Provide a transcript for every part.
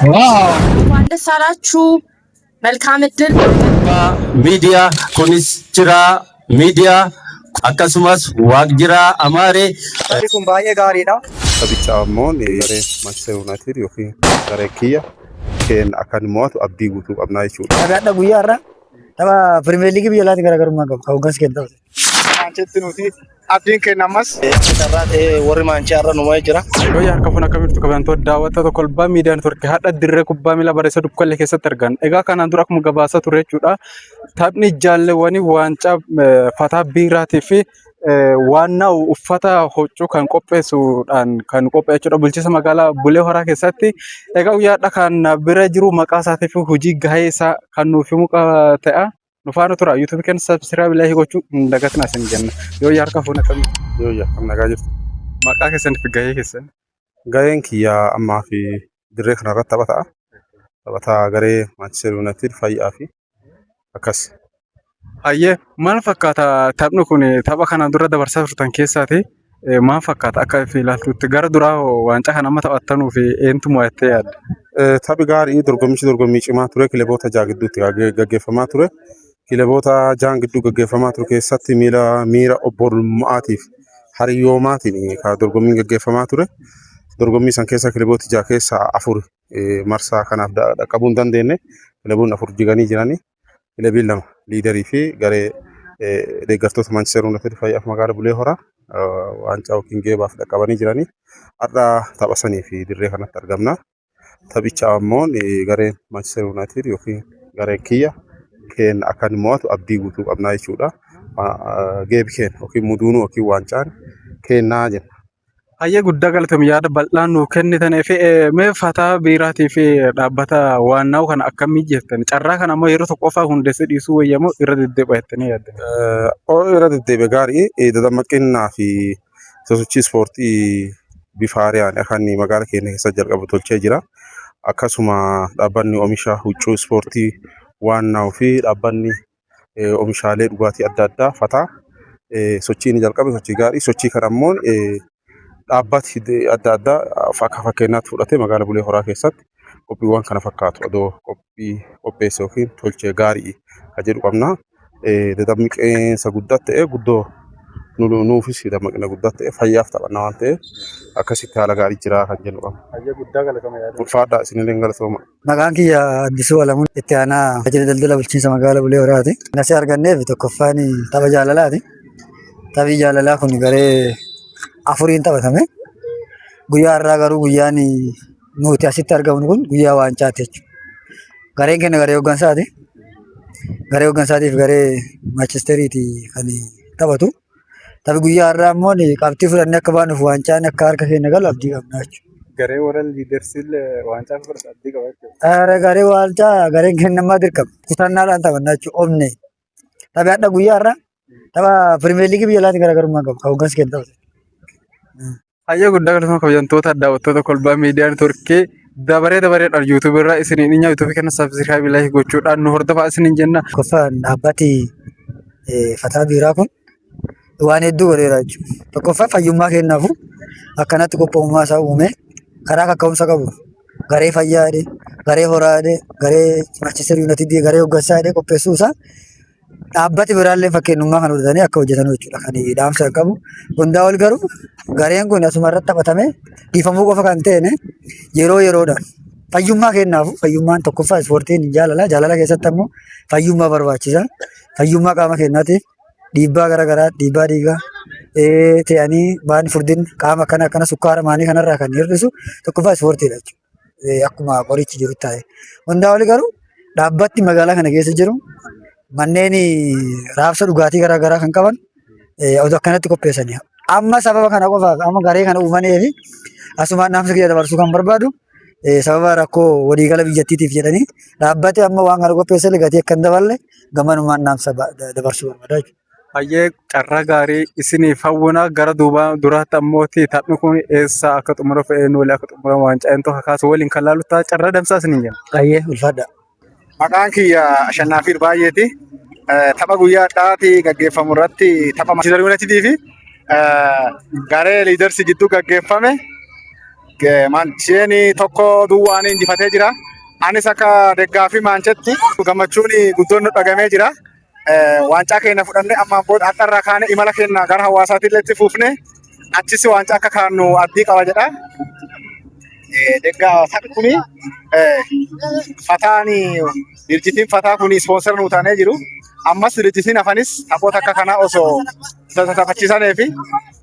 እንኳን ደስ አላችሁ። መልካም እድል። Miidiyaa kunis jira miidiyaa akkasumas Waaqjiraa Amaaree. Kun baay'ee gaariidha. Taphicha ammoo garee Manchester United yookiin garee kiyya keenya akka inni mo'atu abdii guutuu qabnaa jechuudha. Tapha guyyaa har'aa tapha Pirimeer Liigii biyya alaatiin garaagarummaa qabu. Kan hoggansi keenya taphate. Maanchetti nuti abdiin keenya ammas. Carraa ta'ee warri maanchaa irra numaa jira. Yoo harka fuun akka jirtu kabajamtoota daawwattoota Kolbaa Miidiyaa Neetwoorkii hadha dirree kubbaa miilaa Bareessa Dukkallee keessatti argan. Egaa kanaan dura akkuma gabaasaa ture jechuudha. Taphni jaalleewwanii waancaa fataa biiraatii fi waannaa uffata huccuu kan qopheessuudhaan kan qophaa'e jechuudha. Bulchiinsa magaalaa Bulee Horaa keessatti. Egaa guyyaadha kan bira jiru maqaa isaatii fi hojii gahee isaa kan nuuf himu ta'a. Nu faana tura. Yuutuubii keenya subscribe, like gochuu hin dagatinaa isin jenna. Yoo harka fuun akkamii? Yoo akkam nagaa jirtu. Maqaa keessanii fi gahee keessan. Gaheen kiyyaa ammaa fi dirree kanarratti taphataa. Taphataa garee Manchester United fayyaa fi akkas. Hayyee, maal fakkaata taphni kun? Tapha kanaan dura dabarsaa turtan keessaati maal fakkaata akka ilaaltutti? Gara duraa waancaa kana amma taphattanuu fi eentu mo'attee yaadda? Taphi gaarii, dorgommichi dorgommii cimaa ture, kilaboota ja'a gidduutti gaggeeffamaa ture. Kilaboota ja'an gidduu gaggeeffamaa ture keessatti miira miira obbolummaatiif hariyyoomaatiin kan dorgommiin gaggeeffamaa ture. Dorgommii san keessa kilaboota ja'a keessaa afur marsaa kanaaf dhaqqabuu hin dandeenye. Kilaboonni afur jiganii jiranii. Kilabiin lama liidarii fi garee deeggartoota Manchester United fayyaaf magaalaa Bulee Horaa waancaa yookiin geebaaf dhaqqabanii jiranii. Har'a tapha sanii fi dirree kanatti argamna. Taphicha ammoo gareen Manchester United yookiin gareen kiyya keenya akka inni mo'atu abdii guutuu qabnaa jechuudha. Geebi keenya yookiin muduunuu yookiin waancaan kennaa jenna. Hayyee, guddaa galatoomi yaada bal'aa nuu kennitanii fi mee fataa biiraatii fi dhaabbata waannaa'u kana akkamii jettan? Carraa kana ammoo yeroo tokko qofaa hundeessee dhiisuu wayyamoo irra deddeebi'a jettanii yaaddan? Irra deddeebi'e gaarii, dadammaqinnaa fi sosochii ispoortii bifa haaraan akka inni magaalaa keenya keessatti jalqabu tolchee jira. Akkasuma dhaabbanni oomisha huccuu ispoortii waannaa'u fi dhaabbanni oomishaalee dhugaatii adda addaa fataa sochii inni jalqabe sochii gaarii, sochii kana ammoo dhaabbati adda addaa akka fakkeenyaatti fudhatee magaalaa Bulee Horaa keessatti qophiiwwan kana fakkaatu odoo qophii qopheesse yookiin tolchee gaarii kan jedhu qabna. Dadammaqiinsa guddaa ta'e, guddoo nuufis dammaqina guddaa ta'e, fayyaaf taphanna waan ta'eef akkasitti haala gaarii jira kan jennu qabna. Hayyee, guddaa galatoomi yaada. Ulfaadhaa, isinillee galatooma. Maqaan kiyya Addisuu Alamuun, itti aanaa tajaajila daldala bulchiinsa magaalaa Bulee Horaati. Kan asii arganneef tokkoffaan tapha jaalalaati. Taphni jaalalaa kun garee afuriin taphatame. Guyyaa har'aa garuu guyyaan nuti asitti argamnu kun guyyaa waancaati jechuudha. Gareen keenya garee hooggansaati. Garee hooggansaatiif garee Maanchesteriiti kan taphatu. Taphi guyyaa har'aa immoo qabxii fudhannee akka baanuuf waancaan akka harka keenya galu abdii qabna jechuudha. Garee warra liidarsiillee waancaa fudhatu abdii qaba jechuudha. Ara garee waancaa gareen keenya ammaa dirqama. Kutannaadhaan taphanna jechuudha. Omne. Taphi hadha guyyaa har'aa tapha Pirimeer Liigii biyya alaatiin garaagarummaa qabu. Kan hoggansi keenya taphate. Hayyee, guddaa galatoomaa kabajamtoota daawwattoota Kolbaa Miidiyaa Neetwoorkii. Dabaree dabareedhaan yuutuubii irraa isiniin dhinya. Yuutuubii kana subscribe, like gochuudhaan nu hordofaa isiniin jenna. Tokkoffaan dhaabbati fataa biiraa kun waan hedduu godheera jechuudha. Tokkoffaa fayyummaa kennaafu akkanatti qophaa'ummaa isaa uume, karaa kaka'umsa qabu garee fayyaa jedhee, garee horaa jedhee, garee Manchester United, garee hoggansaa jedhee qopheessuu isaa dhaabbati biraallee fakkeenyummaa kan fudhatanii akka hojjetan jechuudha kan dhaamsa qabu. Hundaa ol garuu gareen kun asuma irratti taphatame dhiifamuu qofa kan ta'e yeroo yeroodhaan fayyummaa kennaafu, fayyummaan tokkoffaa ispoortiin jaalala, jaalala keessatti ammoo fayyummaa barbaachisa. Fayyummaa qaama keenyaatiif dhiibbaa garaagaraa, dhiibbaa dhiigaa ta'anii waan furdin qaama akkana akkana sukkaara maanii kanarraa kan hir'isu tokkoffaa ispoortiidha jechuudha. Akkuma qorichi jiru taa'e. Hundaa oli garuu dhaabbatti magaalaa kana keessa jiru manneen raabsa dhugaatii garaagaraa kan qaban odoo akkanatti qopheessanii. Amma sababa kana qofaaf amma garee kana uumanii fi asumaan dhaamsa kiyya dabarsuu kan barbaadu, sababa rakkoo waliigala biyyattiitiif jedhanii dhaabbati amma waan kana qopheesse gatii akka hin daballe gamanumaan dhaamsa dabarsuu barbaada jechuudha. Hayyee, carraa gaarii isiniif hawwina. Gara duubaa duraatti ammooti taphni kun eessa akka xumura fe'een walii akka xumura waancaa eentu akka kaasu waliin kan laalu ta'a. Carraa damsaa isiniin jenna. Hayyee, ulfaadha. Maqaan kiyya Ashannaafiir Baay'eeti. Tapha guyyaa har'aati gaggeeffamu irratti tapha Manchester United fi garee Liidarsi gidduu gaggeeffame. Maancheen tokko duwwaan injifatee jira. Anis akka deggaafi Maanchetti gammachuun guddoon nu dhagamee jira. Waancaa keenya fudhannee ammaan booda har'arraa kaanee imala keenya gara hawaasaatti illee itti fufne achis waancaa akka kaannu abdii qaba jedha. Deggaa taphni kuni fataan dirjitiin fataa kun ispoonsara nuu taanee jiru. Ammas dirjitiin hafanis taphoota akka kanaa osoo taphachiisanii fi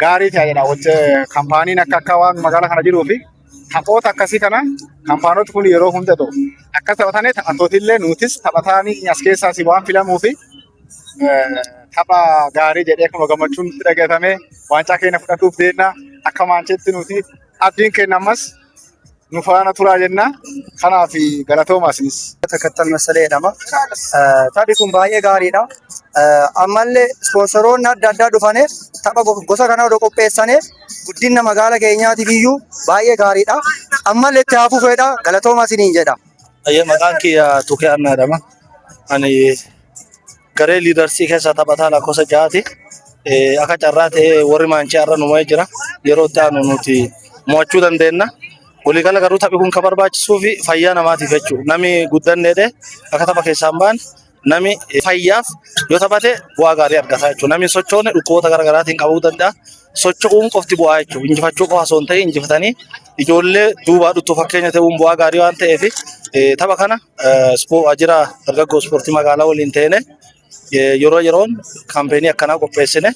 gaarii ta'a jedha. Kampaaniin akka akka waan magaalaa kana jiruu fi taphoota akkasii kana kampaanoti kun yeroo hunda ta'u akka taphatanii taphattootillee nutis taphataanii as keessaas waan filamuu fi tapha gaarii jedhee akkuma gammachuun nutti dhagahamee waancaa keenya fudhatuuf deemna. Akka Maanchetti nuti abdiin keenya ammas nu faana turaa jenna. Kanaaf galatooma isinis. Takattal Masalee jedhama. Taphni kun baay'ee gaariidha. Ammallee ispoonsoroonni adda addaa dhufanii tapha gosa kana odoo qopheessanii guddina magaala keenyaatiif iyyuu baay'ee gaariidha. Ammallee itti haa fufeedha. Galatooma isiniin jedha. Ayyee maqaan kiyya Tukee Annaa jedhama. Ani garee liidarsii keessaa taphataa lakkoofsa ja'aati. Akka carraa ta'ee warri Maanchee har'a nu mo'ee jira. Yeroo itti aanu nuti mo'achuu dandeenya. Waliigala garuu taphni kun kan barbaachisuu fi fayyaa namaatiif jechuudha. Namni guddanneedhe akka tapha keessaa hin baane namni fayyaaf yoo taphate bu'aa gaarii argata jechuudha. Namni sochoone dhukkuboota garaagaraatiin qabuu danda'a. Socho'uun qofti bu'aa jechuudha. Injifachuu qofa osoo hin ta'in injifatanii ijoollee duubaa dhuttu fakkeenya ta'uun bu'aa gaarii waan ta'eef tapha kana waajjira dargaggoo ispoortii magaalaa waliin ta'ee yeroo yeroon kaampeenii akkanaa qopheessine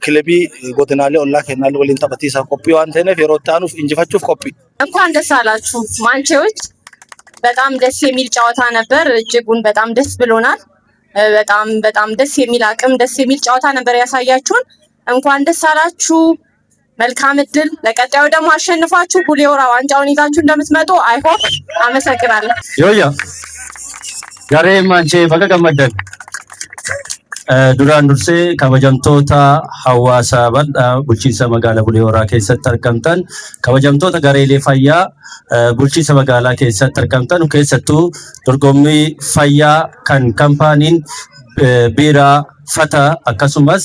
kilabii godinaalee ollaa keenyaa waliin taphatiisaaf qophii waan ta'eef yeroo itti aanuuf injifachuuf qophii. እንኳን ደስ አላችሁ ማንቼዎች። በጣም ደስ የሚል ጨዋታ ነበር። እጅጉን በጣም ደስ ብሎናል። በጣም በጣም ደስ የሚል አቅም፣ ደስ የሚል ጨዋታ ነበር ያሳያችሁን። እንኳን ደስ አላችሁ። መልካም እድል። ለቀጣዩ ደግሞ አሸንፋችሁ ቡሌ ሆራ ዋንጫውን ይዛችሁ እንደምትመጡ I hope። አመሰግናለሁ። Yooyya garee Maanchee baga gammaddan. Duraan dursee kabajamtoota hawaasa bal'aa bulchiinsa magaalaa Bulee Horaa keessatti argamtan, kabajamtoota gareelee fayyaa bulchiinsa magaalaa keessatti argamtan, keessattuu dorgommii fayyaa kan kaampaaniin biiraa Fata akkasumas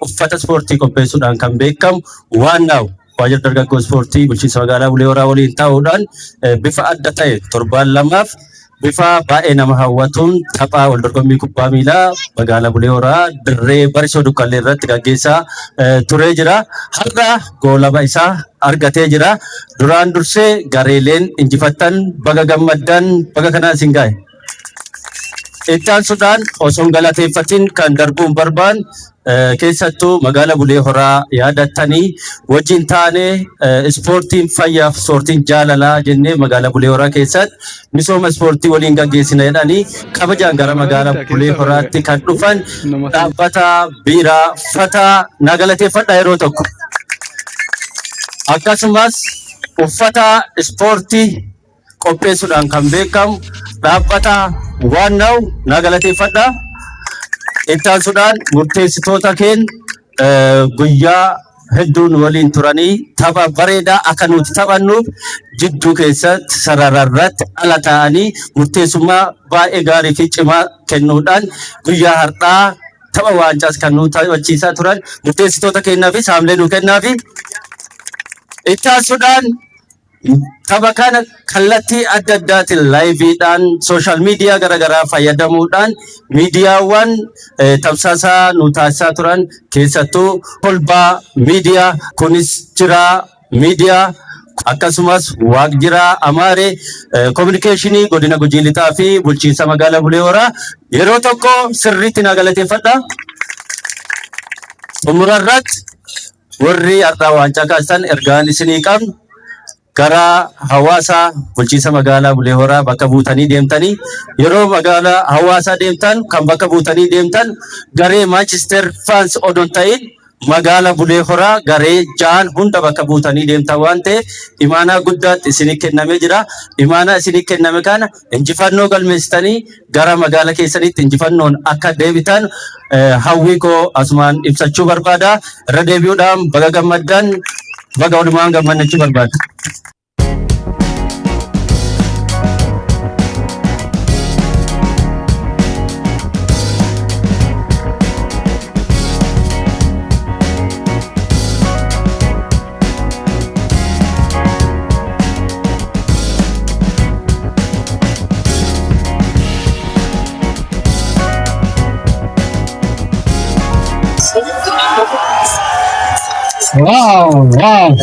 uffata ispoortii qopheessuudhaan kan beekamu waannaa'u waajjira dargaggoo ispoortii bulchiinsa magaalaa Bulee Horaa waliin ta'uudhaan bifa adda ta'e torbaan lamaaf bifa baay'ee nama hawwatuun tapha wal dorgommii kubbaa miilaa magaalaa Bulee Horaa dirree Barisoo Dukkallee irratti gaggeessaa turee jira. Har'a goolaba isaa argatee jira. Duraan dursee gareeleen injifattan baga gammaddan, baga kanaan isin gahe. Itti aansuudhaan osoo hin galateeffatin kan darbuun barbaan keessattuu magaalaa Bulee Horaa yaadattanii wajjin taanee ispoortiin fayyaaf ispoortiin jaalalaa jennee magaalaa Bulee Horaa keessatti misooma ispoortii waliin gaggeessina jedhanii kabajaan gara magaalaa Bulee Horaatti kan dhufan dhaabbata biiraa Fataa na galateeffadha yeroo tokko. Akkasumas uffata ispoortii qopheessuudhaan kan beekamu dhaabbata Waannaa'u na galateeffadha. Itti aansuudhaan murteessitoota keenya guyyaa hedduun waliin turanii tapha bareedaa akka nuti taphannuuf jidduu keessatti sarara irratti ala ta'anii murteessummaa baay'ee gaarii fi cimaa kennuudhaan guyyaa har'aa tapha waancaas kan nu taphachiisaa turan murteessitoota keenyaa fi saamlee nu kennaafi. Itti aansuudhaan tapha kana kallattii adda addaatiin liveiidhaan social media garaagaraa fayyadamuudhaan miidiyaawwan tamsaasaa nu taasisaa turan, keessattuu Kolbaa Miidiyaa, kunis Jiraa Miidiyaa, akkasumas Waaqjiraa Amaaree, kominikeeshinii godina Gujii Lixaa fi bulchiinsa magaalaa Bulee Horaa yeroo tokko sirriitti na galateeffadha. Xumura irratti warri har'aa waancaa kaasan ergaan isinii qabnu gara hawaasa bulchiinsa magaalaa Bulee Horaa bakka buutanii deemtanii yeroo magaalaa hawaasaa deemtan kan bakka buutanii deemtan garee Manchester fans odoo hin ta'in magaala Bulee Horaa garee ja'an hunda bakka buutanii deemtan waan ta'eef imaanaa guddaatti isinii kennamee jira. Imaanaa isinii kenname kana injifannoo galmeessitanii gara magaala keessanitti injifannoon akka deebitan hawwii koo asumaan ibsachuu barbaada. Irra deebi'uudhaan baga gammaddan, baga walumaan gammannachuu barbaada. Wow, wow.